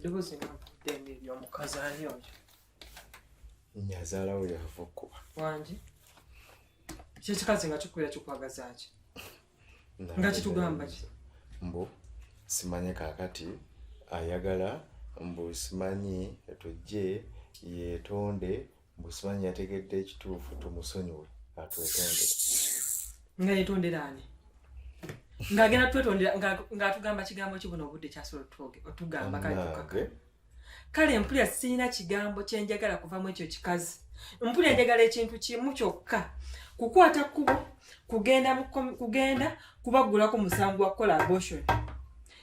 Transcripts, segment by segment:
Eddoboozi nga mpulidde ng'eryomukazi, ani oyo? Nyazaalawo yava okuba. Wangi, kyekikazi nga kikubeera kikwagaza ki, nga kitugamba ki? Mbu simanyi kaakati ayagala mbu simanyi tujje yeetonde, mbu simanyi yategedde ekituufu, tumusonyiwe atwetondere. Nga yetondera ani? Ng'agenda twetondera ng'atugamba kigambo ki buno obudde kyasobola otugamba? Kale tukaka. Munnange. Kale mpulira sirina kigambo kyenjagala kuvamu ekyo kikazi. Mpulira njagala ekintu kimu kyokka, kukwata kkubo kugenda kugenda kubaggulako musango gwa kukola abortion.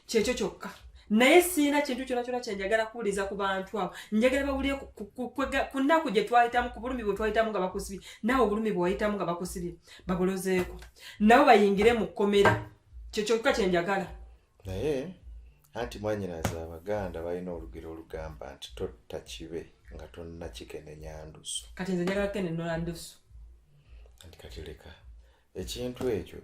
Kyekyo kyokka, naye sirina kintu kyona kyona kyenjagala kuwuliza ku bantu abo. Njagala bawulire ku nnaku gye twayitamu, ku bulumi bwe twayitamu nga bakusibye. Naawe obulumi bwe wayitamu nga bakusibye babulozeeko, nabo bayingire mu kkomera. Kyekyokka kyenjagala. Naye anti mwanyinaze, Abaganda balina olugero olugamba nti totta kibe nga tonnakikenenya ndusu. Kati nze njagala kenennola ndusu. Anti kati leka ekintu ekyo,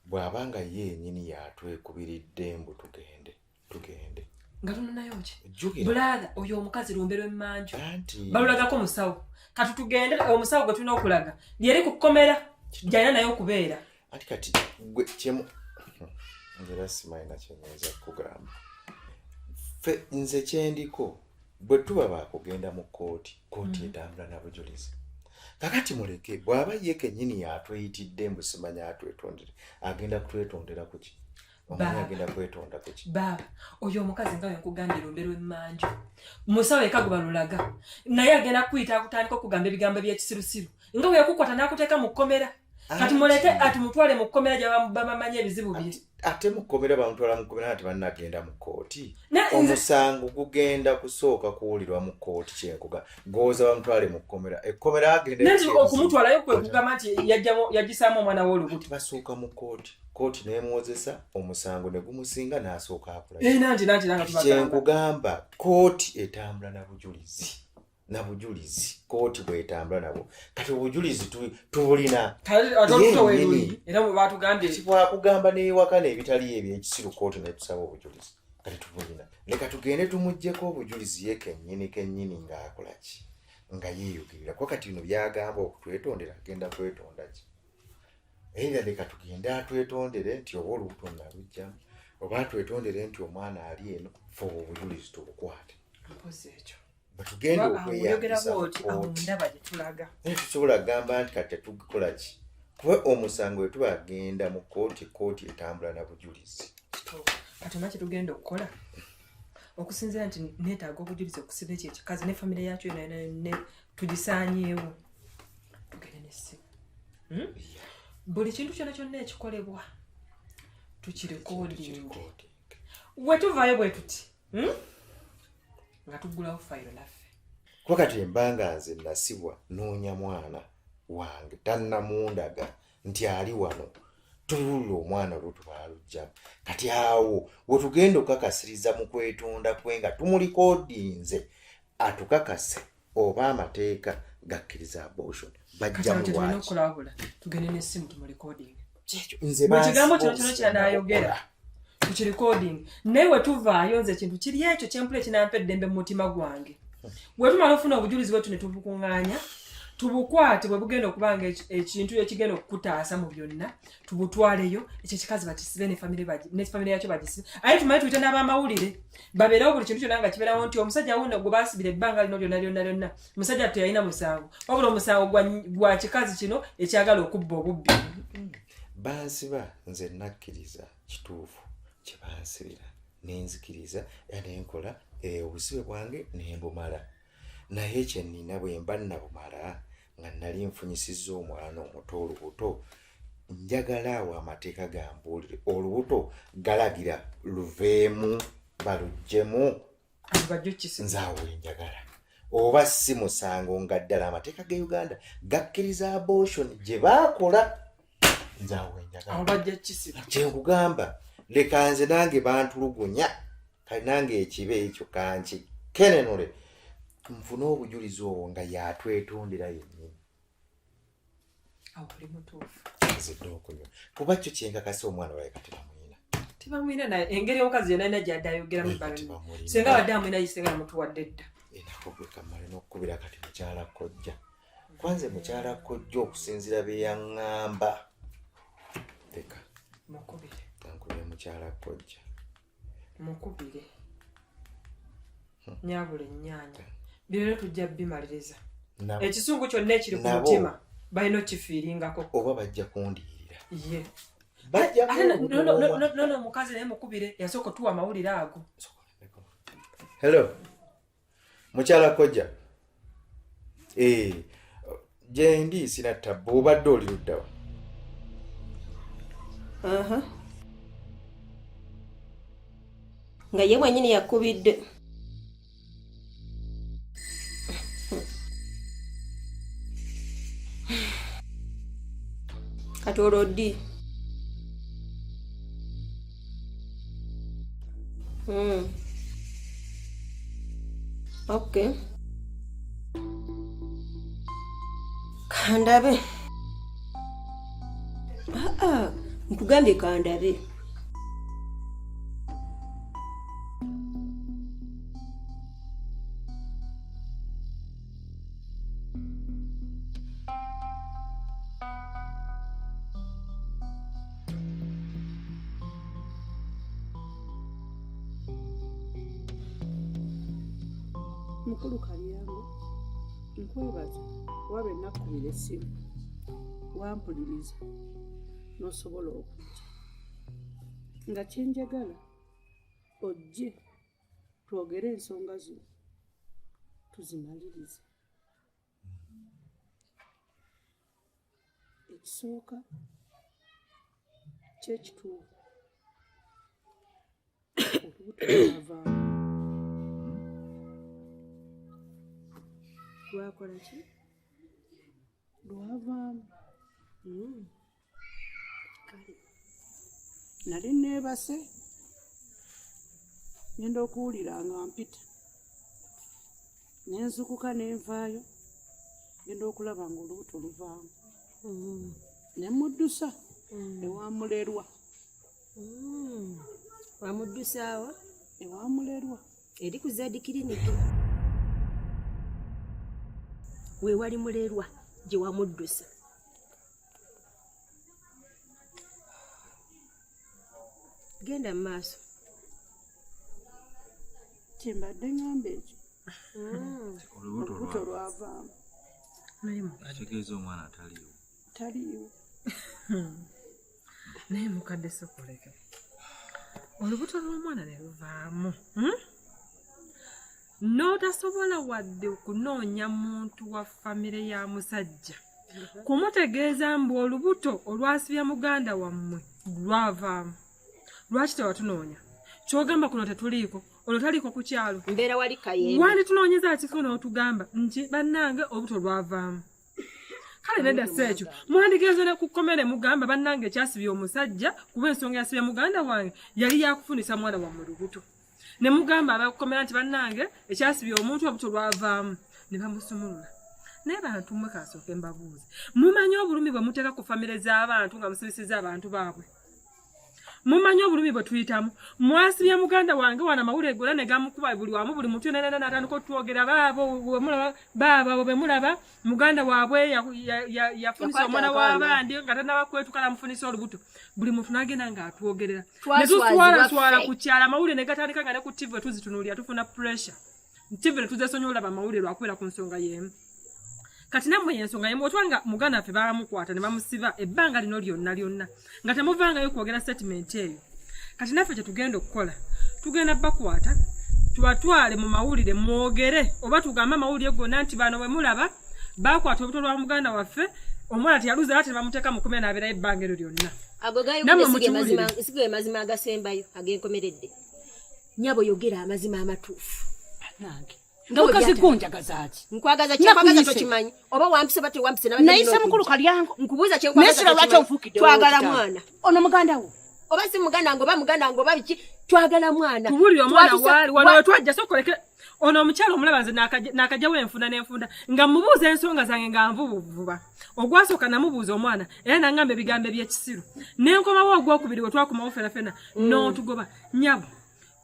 bw'aba nga ye yennyini yatwekubiridde mbu tugende, tugende. Nga tunonayo ki? Jjukira. Brother, oyo omukazi lumbe lw'emmanju. Anti Balulagako musawo. Kati tugende, omusawo gwe tulina okulaga lyeri ku kkomera gyalina naye okubeera. Anti kati gwe kyemu, nze era simanyi na kyenyinza kukugamba. Ffe nze kyendiko, bwe tuba bakugenda mu kkooti, kooti etambula na bujulizi. Kakati muleke, bw'aba ye kennyini yatweyitidde mbu simanyi atwetondere, agenda kutwetondera kuki? Omanyi agenda kwetonda kuki? Baaba, oyo omukazi nga wenkugambye lumbe lw'emmanju, musawo eka gwe balulaga naye agenda kuyita akutandika okugamba ebigambo ebyekisirusiru nga bwe yakukwata n'akuteeka mu kkomera. Kati muleke atumutwale mu kkomera gye bamumanyi ebizibu bye. Ate mu kkomera, bamutwala mu kkomera nga tebannagenda mu kkooti. Omusango Omusango gugenda kusooka kuwulirwa mu kkooti. Kyenkuga gooza bamutwale mu kkomera, ekkomera agenda Okumutwalayo kwe kugamba nti yagisaamu omwana w'olubuto. Basooka mu kkooti, kkooti nemuwozesa, omusango ne gumusinga, n'asooka akula. Nanti nanti nanga tubagamba. Kyenkugamba, kkooti etambula na bujulizi, na bujulizi. Kkooti bwetambula nabwo, kati obujulizi tubulina. Kale ate olubuto Ye weeruli nnyini. era bwe batugambye. Kati bwakugamba newaka n'ebitali ebyekisiru, kkooti netusaba obujulizi. Kati tubulina, leka tugende tumugjeko obujulizi ye kennyini kennyini ng'akola ki, nga yeeyogerera. Kuba kati bino byagamba okutwetondera, agenda kwetonda ki? Era leka tugende atwetondere nti oba olubuto nalugjamu, oba atwetondere nti omwana ali eno. Fe obwo obujulizi tubukwate. Mpozi ekyo. Bwetugenda Oyogera okweyambisa mu bwoti awo kkooti, ndaba gye tulaga. Naye tusobola kugamba nti kati tetukola ki? Kuba omusango bwe tuba agenda mu kkooti, kkooti etambula na bujulizi. Kituufu. Kati omanyi kyetugenda okukola? Okusinziira nti neetaaga obujulizi okusiba ekyo ekikazi ne famire yakyo yona yona tugisaanyeewo, tugende nessimu. Buli kintu kyonna kyonna ekikolebwa tukirecordinge. We tuvaayo bwe tuti, Nga tuggulawo fayiro naffe. Kuba kati embanga nze nasibwa noonya mwana wange, tannamundaga nti ali wano. Tubulula omwana olwo tubalugjamu. Kati awo wetugenda okukakasiriza mu kwetonda kwe nga tumurecordinze, atukakase oba amateeka gakkiriza abortion. Kati Bajja awo kyetulina mulwaki. okukola, wabula tugende n'essimu tumurecordinge. Kyekyo nze Buli kigambo kino bansiba kino kyanaayogera okukola. Tukirecording, naye wetuvaayo nze ekintu kiri ekyo kyempula ekinampa eddembe mu mutima gwange. Bwe tumala okufuna obujulizi bwetu ne tubukuŋŋaanya, tubukwate, bwe bugenda okuba nga ekintu ekigenda okukutaasa mu byonna, tubutwaleyo, ekyo ekikazi bakisibe ne famire yakyo bagisibe. Aye tumale tuyite n'abamawulire babeerewo, buli kintu kyonna nga kibeerawo nti omusajja wuno gwe baasibira ebbanga lino lyonna lyonna lyonna, musajja teyalina musango, wabula omusango gwa kikazi kino ekyagala okubba obubbi. Bansiba nze nakkiriza kituufu kyebansibira, nenzikiriza era nenkola obusibe bwange nembumala. Naye kyenina, bwe mba nabumala nga nali nfunyisizza omwana omuto olubuto, njagala awo amateeka gambuulire olubuto galagira luveemu, baluggyemu. Abo bajja okukisiba. Nze awo wenjagala oba si musango nga ddala amateeka ge Uganda gakkiriza abortion gye baakola, nze awo wenjagala. Abo bajja kukisiba. Kyenkugamba, leka nze nange bantulugunya, kale nange ekibe ekyo kanki kenenule nfune obujulizi obwo nga yatwetondera yennyini. Awo oli mutuufu. Nzidde okunywa, kuba kyo kyenkakasa omwana waye kati bamuyina. Tebamwina, naye engeri omukazi yonna alina gyadde ayogeramu ebbanga, senga abadde amwina, yisenga yamutuwadde dda. Enako gwe kamale n'okukubira kati mukyala kojja. Kwanze mukyala kojja okusinziira bye yaŋŋamba, leka Mukubire. Ankubire mukyala kojja. Mukubire nyabula ennyaanya. Bino tujja bimaliriza. Ekisungu kyonna ekiri ku mutima balina okifiiringako. Oba bajja kundiirira. Ye. Bajja. Ate nono omukazi naye mukubire, yasooka otuwa amawulire ago. Hello, mukyala kojja. Eh, gyendi sina tabbu. Obadde oli luddawa? Aha. Nga ye mwennyini yakubidde. Kati olwo ddi? Okay. Kandabe. Aa, nkugambye kandabe. Mukulu Kalyango, nkwebaza kuba bwe nakkubira essimu wampuliriza n'osobola okujja. Nga kyenjagala ojje twogere ensonga zino tuzimalirize. Ekisooka kyekituufu, olubuto lwavaamu. Lwakola ki? Lwavaamu. Kale. Nali neebase, ngenda okuwulira nga mpita, nenzukuka nenvaayo, ngenda okulaba nga olubuto luvaamu, ne muddusa ewa Mulerwa. Wamuddusaawa? Ewa Mulerwa. Eri ku Zadi kiriniki wewali Mulerwa gye wamuddusa. Genda mu maaso. Kyembadde ngamba ekyo. Olubuto. Olubuto lwavaamu. Naye mukadde. Kitegeeza omwana ataliiwo. Taliiwo. Naye mukadde, sokoleke olubuto lw'omwana ne luvaamu, N'otasobola wadde okunoonya muntu wa famire ya musajja kumutegeeza mbu olubuto olwasibya muganda wammwe lwavaamu. Lwaki tewatunoonya? Kyogamba kuno tetuliiko, olwo taliiko ku kyalo? Mbeera wali Kayembe. Wanditunoonyeza kifo n'otugamba nti bannange olubuto lwavaamu. Kale nedda, si ekyo. Mwandigenze ne ku kkomere, mugamba bannange ekyasibya omusajja, kuba ensonga yasibya muganda wange yali yakufunisa mwana wammwe lubuto, ne mugamba abakukomera nti bannange ekyasibya omuntu olubuto lwavaamu, ne bamusumulula. Naye bantu mmwe, kansooke mbabuuze, mumanyi obulumi bwe muteeka ku famire z'abantu nga musibisiza abantu baabwe? Mumanyi obulumi bwe tuyitamu? Mwasibye muganda wange wano, amawulire gonna ne gamukuba buli wamu, buli muntu yonna yonna n'atandika otwogera. Baabo bwemulaba, baabo abo bemulaba, muganda waabwe yafunisa Yakwata omwana akaana. w'abandi nga tanaba kwetuka, namufunisa olubuto. Buli muntu n'agenda ng'atwogerera, ne Twaswazibwa tuswalaswala ffe. ku kyalo. Amawulire ne gatandika nga ne ku TV tuzitunuulira, tufuna pressure. TV ne tuzesonyiwa olaba amawulire lwakubeera ku nsonga y'emu. Kati nammwe yensonga yemu, otwa nga muganda waffe bamukwata ne bamusiba ebbanga lino lyonna lyonna nga temuvangayo kwogera statement eyo. Kati naffe kyetugenda okukola, tugenda bakwata tubatwale mu mawulire mwogere, oba tugambe amawulire gonna nti bano bwe mulaba bakwata olubuto lwa muganda waffe, omwana teyaluzaala, tebamuteeka mu kkomera n'abeerayo ebbanga eryo lyonna. Ago Nammwe gayogedde mukiwulire. si ge mazima agasembayo ag'enkomeredde. Nyabo, yogera amazima amatuufu. Bannange. Nga bwe Mukazi byata- gunjagaza ki? Nkwagaza, kyenkwagaza Nakuyise. tokimanyi. Oba wampise oba tewampise, nabadde Nayise nnina mukulu okujja. Kalyango. Nkubuuza kyenkwagaza Nesira lwaki tokimanyi. onfuukidde Twagala ow'ekitalo? mwana. Ono muganda wo. Oba si muganda wange, oba muganda wange, oba biki, twagala mwana. Tubulire omwana Twatuse- waali wano wetwajja. Sokoleke. Ono omukyala omulaba nze naakajjawo enfunda n'enfunda nga mubuuza ensonga zange nga nvubuvuba. Ogwasooka namubuuza omwana era nangamba ebigambo eby'ekisiru. Nenkomawo ogwokubiri we twakomawo fena fena n'otugoba. Nyabo,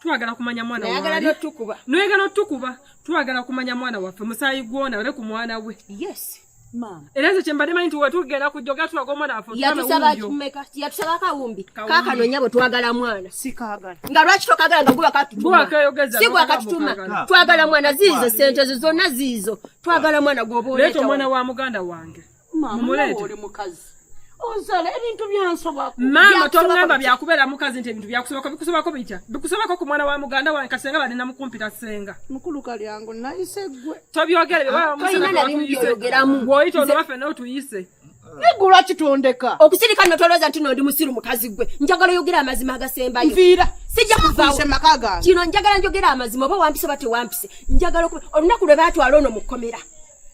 twagala kumanya mwana Nayagala waali. n'otukuba. Noyagala otukuba. Twagala kumanya mwana waffe, musaayi gwona ole ku mwana we. Yes. Maama. Era nze kyembadde manyi nti wetugenda kujjoga tulaga omwana waffe Yatusaba wuuyo. kimeka? Yatusaba kawumbi. Kawumbi. Kaakano nyabo twagala mwana. Sikaagala. Nga lwaki tokagala nga guba katutuma? Guba keyogeza, Si gwa guba katutuma. kaagala. Twagala mwana, ziizo sente zo zonna ziizo. Twagala mwana gw'oba Leeta oleeta omwana wano. wa muganda wange. Maama, Mumuleete. nawe oli mukazi. Ozala ebintu byansobako. Maama, Byakusobako toŋŋamba bitya? byakubeera mukazi nti ebintu byakusobako. Bikusobako bitya? Bikusobako ku mwana wa muganda wange kasenga badde namukumpita senga. Mukulu Kalyango, nayise ggwe. Tobyogere bye baba Tolina musana na bimu twatuyise. by'oyogeramu. Bw'oyita ono waffe n'otuyise. Naye ggwe lwaki tondeka? Okusirika nno tolowooza nti no ndi musiru mukazi gwe. Njagala oyogere amazima agasembayo. Nviira. Sijja kuvaawo. Sikuyise maka gange. Kino njagala njogere amazima oba wampise oba tewampise. Njagala okuba olunaku lwe baatwala ono mu kkomera.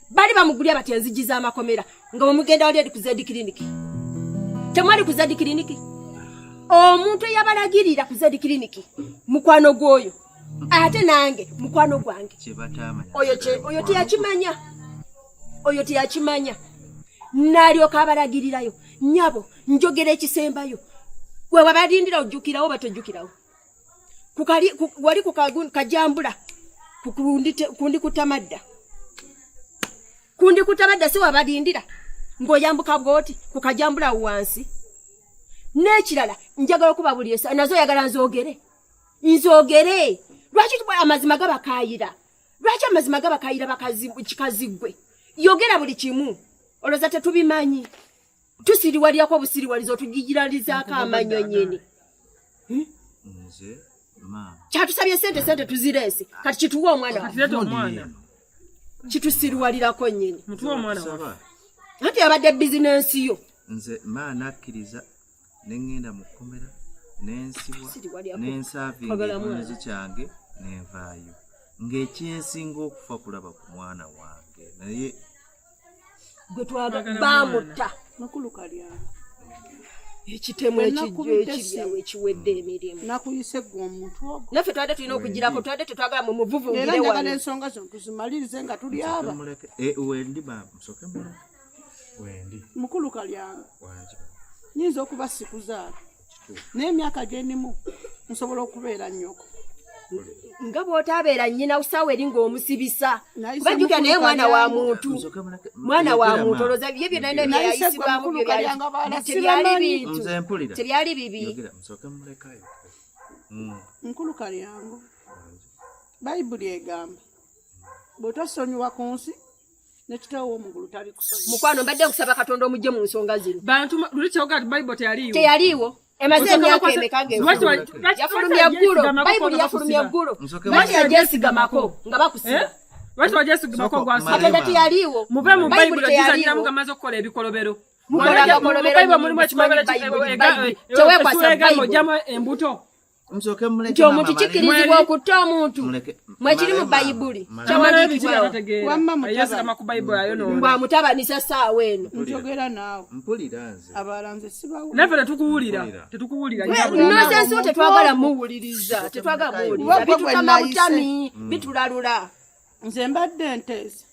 Bali bamugulya bati enzigi z'amakomera nga bwe mugenda wali eri ku Zed Clinic. Temwali ku Zed Clinic? Omuntu eyabalagirira ku Zed Clinic mukwano gw'oyo. Ate nange mukwano gwange. Kye bataamanya. Oyo teyakimanya. Oyo teyakimanya. N'alyoka abalagirirayo. Nnyabo, njogera ekisembayo. Gwe wabalindira ojjukirawo oba tojjukirawo? Wali ku kajambula. Kundi kutamadda. Kundi kutamadda si wabalindira. Ng'oyambuka bw'oti ku kajambula wansi. N'ekirala njagala okuba buli esa nazo oyagala nzoogere. Nzoogere. Lwaki amazima gabakaayira? Lwaki amazima gabakaayira bakazi kikazi ggwe? Yogera buli kimu. Olowooza tetubimanyi. Tusiriwalirako obusiriwalizo otugigiralizaako amannyo nnyini. Nze maama. Kyatusabye sente, sente tuzireese. Kati kituwe omwana waffe. Kati leeta omwana. Kitusiriwalirako nnyini. Mutuwe omwana waffe. Saba. Anti yabadde bizinensi yo. Nze maa nakkiriza ne ŋŋenda mu kkomera ne nsibwa Siriwalirako. ne nsaavinga Twagala mwana. ekibonerezo kyange ne nvaayo. Ng'ekyensinga okufa kulaba ku mwana wange naye Gwe twaga Twagala baamutta. Mukulu Kalyango. Ekitemu Bwe ekijjo nakubidde ekiri essimu. awo ekiwedde emirimu. Nakuyise ggwe omuntu ogwo. Naffe twadde tulina okugirako, twadde tetwagala mu muvuvungire Era njagala wano. ensonga zino tuzimalirize nga tuli Nsooke aba. muleke. Wendi maama, nsooke muleke. Wendi. Mukulu Kalyango. Wangi maama. Nnyinza okuba sikuzaala. Kituufu. Naye emyaka gye ndimu nsobola okubeera nnyoko. Nga bw'otaabeera nnyina ssaawa eri ng'omusibisa. Nayise Kuba jjukira naye mukulu mwana wa Kalyango. muntu. Nsooke muleke. Mwana wa Yogera muntu maama. olowooza bye byonna Yogera. Nayise gwe byayisibwamu mukulu byo Kalyango abalala tebyali sibamanyi. bintu. Nze mpulira. Tebyali bibi. Yogera, nsooke muleke ayogere. Mukulu Kalyango. Bayibuli egamba bw'otosonyiwa ku nsi ne kitaawo w'omu ggulu talikusonyiwa. Mukwano mbadde nkusaba Katonda omugye mu nsonga zino. Bantu luli kyoga nti Bible teyaliiwo. Teyaliiwo. Emaze Osooka emyaka bakwase- emeka Lwaki ng'efulumya? Yafulumya ggulo. Bayibuli yafulumya ggulo. Nsooke Lwaki muleke. yagyesigamako nga bakusiba? Eh? Lwaki wagyesigamako Soko, gwasiba? male Katonda maama. teyaliiwo. Muve mu Bayibuli Bayibuli teyaliiwo. ogizanyiramu nga maze okukola ebikolobero. Mukola Mu amakolobero Bayibuli nnyini, mulimu ekikolobero simanyi Bayibuli, Bayibuli. Teweekwasa Bayibuli. ojjamu embuto. Nsooke muleke Nti omuntu maama, kikkirizibwa Mweri. okutta omuntu. Muleke. Mwekiri mu Male maama. Bayibuli. Male. Kyawandiikibwawo. Wamma mutabani. Yesigama ku Bayibuli ayonoona. Mbwamutabanisa ssaawa eno. Njogera naawe. Mpulira nze. Abalala nze sibawo. Naffe tetukuwulira. Mpulira. Tetukuwulira. Nonsense wo tetwagala muwuliriza. Tetwagala muwuliriza. Gwe gwe Bitutama nayise. butami, bitulalula. Nze mbadde nteesa.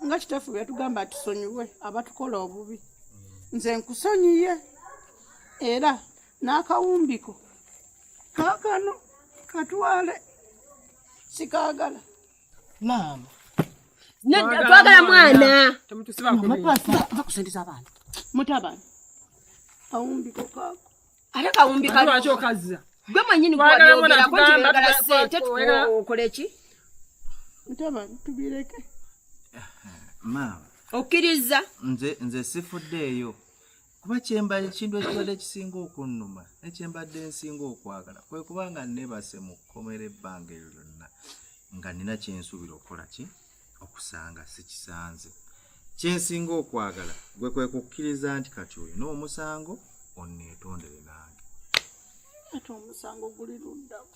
Nga kitaffe bwe yatugamba tusonyiwe abatukola obubi. Nze nkusonyiye era n'akawumbiko kaakano katwale sikaagala. Maama. Nedda, twagala mwana. Temutusibaako Mama, bintu. va ku sente z'abaana. Mutabani kawumbiko kaako. Ate kawumbi Ate lwaki okazza? Gwe mwennyini Twagala mwana gwabyogerako nti tugamba, oyagala ssente okole ki? Mutabani tubireke. Maama. Okkiriza? Nze sifuddeeyo kuba kyemba ekintu ekibadde kisinga okunnuma nekyembadde nsinga okwagala kwe kubanga neebase mu kkomera ebbanga eryo lyonna nga nina kyensuubira okukola ki okusanga sikisanze. Kyensinga okwagala gwe kwe kukkiriza nti kati olina omusango onneetondere nange. Ate omusango guli luddawo?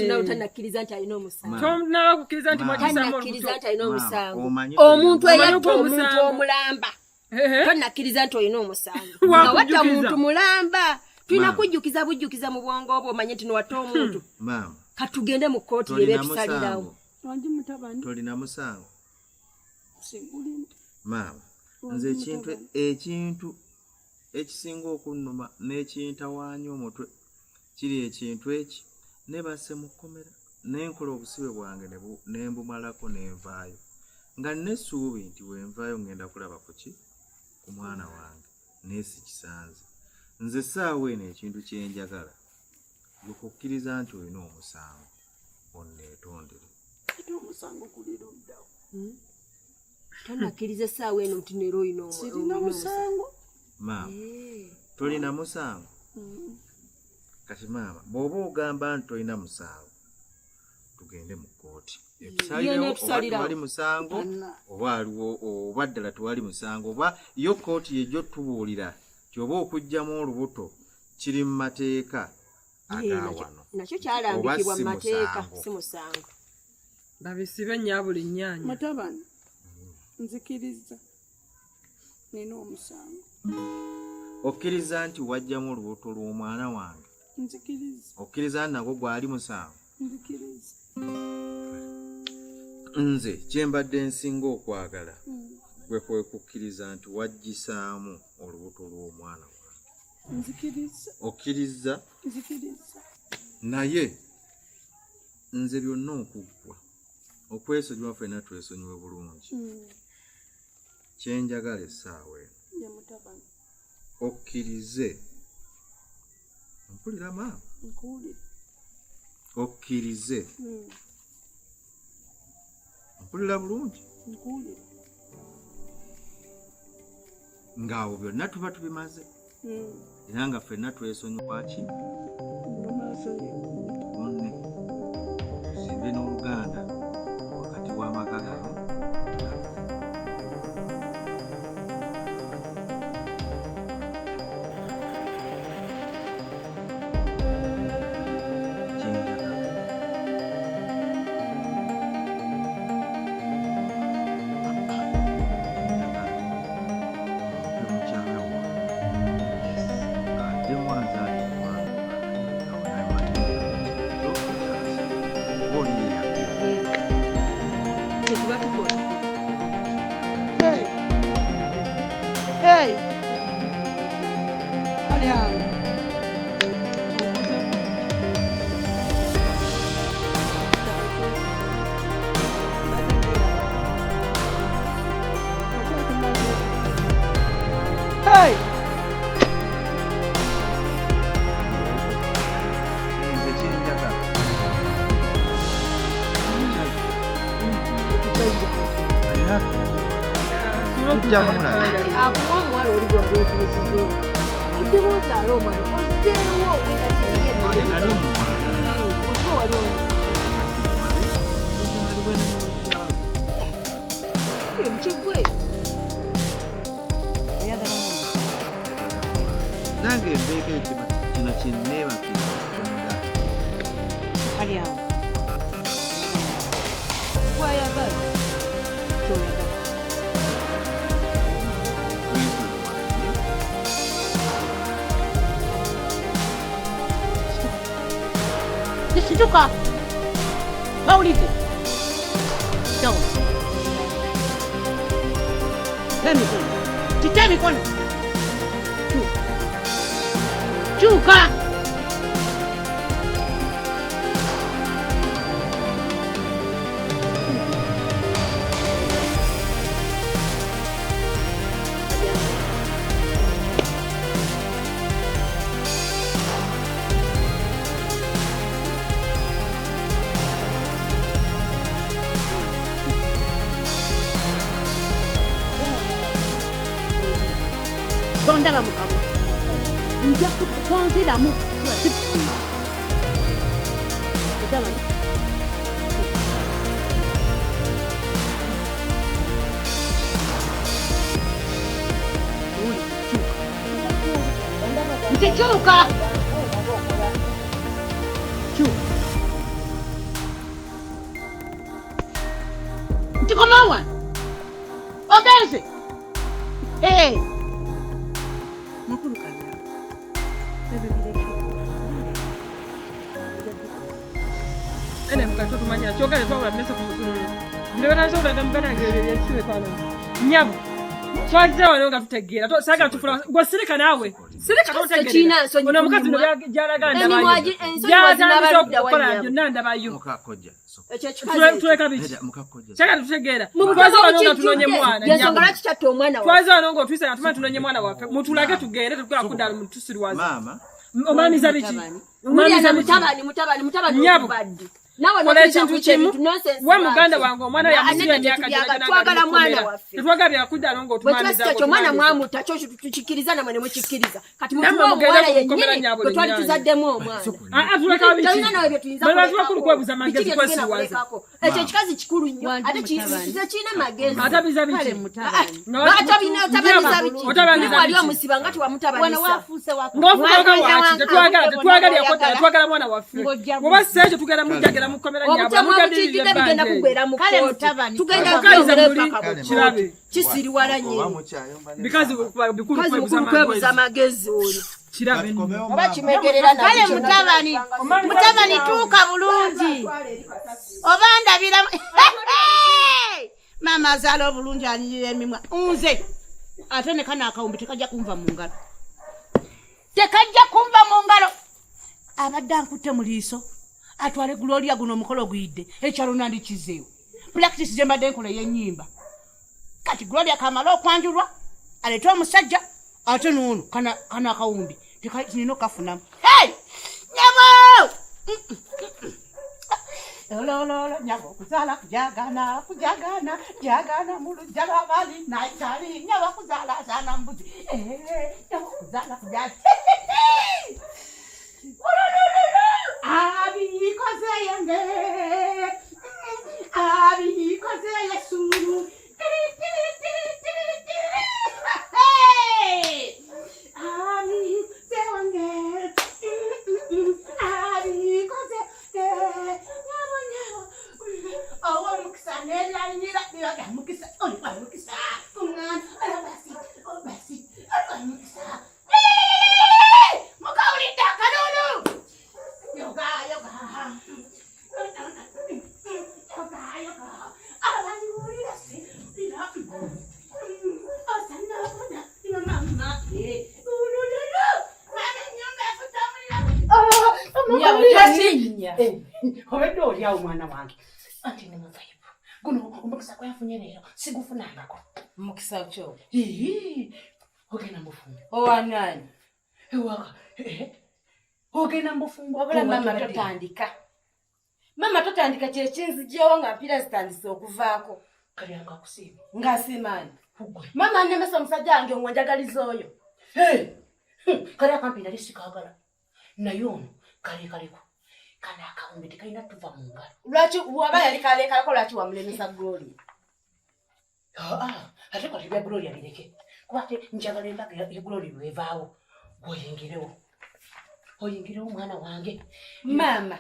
Nawe tannakkiriza nti alina omusango. Tonaba kukkiriza nti Maama. mwagisaamu Tannakkiriza olubuto. nti alina Maama, omusango. omanyi Omuntu toyina- eyatta Omanyi omuntu omusango. omulamba. Ehe. Tonnakkiriza nti olina omusango. Nga watta Wakujjukiza. muntu mulamba. Tulina Maama. kujjukiza bujjukiza mu bwongo obwo omanye nti nowatta omuntu. Maama. Katugende mu kkooti yebetusalirawo. Wangi mutabani. Tolina musango. Sigulina. Maama, nze ekintu ekisinga okunnuma n'ekintawaanya omutwe kiri ekintu eki nebase mu kkomera nenkola obusibe bwange ne mbumalako nenvaayo nga nnesuubi nti bwenvaayo ngenda kulaba ku ki ku mwana wange naye sikisanze. Nze essaawa eno ekintu kye njagala gwe kukkiriza nti olina omusango onneetondere. Ate omusango guli luddawo. Tonakkiriza essaawa eno nti neera olina Sirina musango. Maama, tolina musango? Kati maama, bw'oba ogamba nti tolina musango, tugende mu kkooti. Etusalirewo oba tewali musango, oba aliwo, oba ddala tewali musango, oba yo kkooti yejja otubuulira nti oba okuggyamu olubuto kiri mu mateeka aga wano. Nakyo kyalambikibwa mu mateeka, si musango. Babisibe nnyabula ennyaanya. Mutabani, nzikiriza nina omusango. Okkiriza nti wajjamu olubuto lw'omwana wange? Nzikiriza. Okkiriza nagwo gwali musango? Nzikiriza. Nze kye mbadde nsinga okwagala gwe kwe kukkiriza nti waggisaamu olubuto lw'omwana wange. Nzikiriza. Okkiriza? Nzikiriza. Naye nze byonna okuggwa okwesonyiwa ffenna twesonyiwe bulungi. Kye njagala essaawa eno okkirize. Mpulira maama? Okkirize. Mpulira bulungi? Ng'awo byonna tuba tubimaze. Era nga ffenna twesonyiwa ki? Munne tuzimbe n'oluganda wakati w'amaka gano. Hey! Ali awo. Hey! Nze kyenjagala. Akuwa omuwala oli gw'otuuzizo. Oddemu ozaale omwana ozzeewo kigwe. Nange embeeka ekyo kino kinneebakira Katonda. Kali awo. Gwayagala. Kyoyagala. Situka. Bawulidde. Down. Teka emikono. Kita emikono. Kyuka. Kyuka. Tondaba mu kamwa. Nja kutonziramu. Mutabani. Nti kyuka. Kyuka. Nti komawo wano. Ogenze. Hey. Mukulu Kalya. Ebyo bireke. Ene mukato tumanyira kyogale twawula mmese ku mutunulu. Ndowooza nsobola mbanange ebyo ebyekisibe kwano. Nnyabo. Twazze wano nga tutegeera. Saagala tufula. Gwe sirika naawe. Sirika totegeera. Tekirina nsonyi Ono omukazi ku no mimwa. gy'alaga Emimwa ndabayo. ensonyi Gy'atandise wazinabaludda okukola wannyabo. byonna ndabayo. Mukakojja. Ekyo ekikazi ekyo. Tuleka biki? Nedda mukakojja. Saagala tutegeera. Mu Twazze butabo wano nga tunonye bukijjudde. mwana. Yensonga nnyabo. lwaki kyatta omwana waffe. Twazze wano ng'otuyise nga tumanyi tunonye mwana waffe. Mutulage tugende tetugenda kudda mutusirwaza. Maama. Omamiza biki? Muliana Omamiza biki? mutabani mutabani mutabani Nnyabo. obubadde. Nawe Kola n'okkiriza ekintu kuyita kimu ebintu nonsense we muganda lwaki? wange omwana Na- yamusibya anene emyaka tetubyagala, gyonna twagala nga mwana mukomera. waffe. Tetwagala byakudda Bwe ngo kiba otumamiza si kyekyo omwana ng'otumamiza. mwamutta kyo tukikkiriza namwe ne mukikkiriza. Kati Nammwe mutuwe mugende omuwala ku mukomera yennyini nnyabo gwe twali lyennyanja. tuzaddemu omwana. Ah, ah, tuleka biki? Tolina nawe bye tuyinza Bwe bantu kulekako. bakulu kwebuza Biki magezi bye tugenda kwesiwaza. kulekako? Ekyo ekikazi kikulu nnyo Wangi ate mutabani. tekirina magezi. Atabiza biki? Kale mutabani. Otabanyiza biki? Otabanyiza Wali biki? omusiba nga Wano tewamutabanyisa. wafuuse wako. Ng'ofuuka waki? Wange Tetwagala, wange tetwagala bonna yakoddala, oyagala. twagala mwana waffe. Ng'ojja Bw'oba si ekyo tugenda mujjagera mu kkomera nnyabo. Obutemu Mujja obukijjidde ddirira bigenda ebbanja eryo. kuggwera mu Kale kkooti. mutabani. Tugenda Mukaliza kubyongera muli paka mu kirabe. kkooti. Kisiriwala Oba nnyini. mukyayomba ne Bikazi maama. bikulu Mukazi kwebuza mukulu kwebuza magezi. magezi oyo. Kirabe nno. Katukomewo Oba maama. kimegerera Kale mutabani. Mutabani tuuka bulungi. Oba ndabira maama azaala obulungi anyirira emimwa nze ate ne kano akawumbi tekajja kunva mu ngalo tekajja kunva mu ngalo abadde ankutte mu liiso atwale Gloria guno omukolo guyidde ekyalo nandikizeewo practice gye mbadde nkola ey'ennyimba kati Gloria kamale okwanjulwa aleete omusajja ate noono kana kana akawumbi nina okafunamu. Hey! Nyabo olololo nyabo kuzaala kujagana kujagana jagana mu lujja lw'abali naitali nyabo kuzaala azaana mbuzi. Eh, nyabo kuzaala kujaga ololololo abikoze yange abikoze Yesu. Abikoze wange abikoze nyabo nyabo ow'omukisa nelanyira bibaga mukisa oli wa mukisa kuŋŋaana olabasi obasi oli wa mukisa mukawulidde akalulu yoga yoga yoga yoga abaliwulira si lira osanabona mama ulululu mama ennyumba ekutamulira. Nnyabo tolinnya. Obedde oliawo mwana wange anti ne muvaibu guno omukisa gwafunye leero sigufunangako. Mukisa kyo. Ii, ogenda mubufumbo. Owanani. Ewaka ogenda mubufumbo. Wabula maama totandika. Maama totandika kyekinzigyewo nga mpira zitandise okuvaako. Kalyanga akusiima. Ngasiimaani. Ggwe. Maama nnemesa omusajja wange ngo njagaliza oyo. Kali akampi nali sikaagala naye ono kalekaleko kano akawumbi tekalina tuva mu ngalo. Lwaki waba yali kalekaleko lwaki wamulemesa Gloria? Aa, ate kati bya Gloria bireke kuba ate njagala embaga ya Gloria lwevaawo gweoyingirewo oyingirewo mwana wange. Maama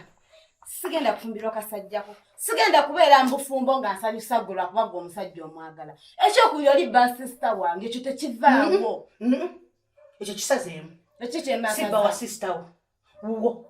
sigenda kufumbirwa kasajjako sigenda kubeera mu bufumbo nga nsanyusa gwe lwakuba gwe omusajja omwagala ekyokubiri oli basisita wange ekyo tekivaawo. Ekyo kisazeemu. Ekyo kyemba sibba wa sisitawo wuwo.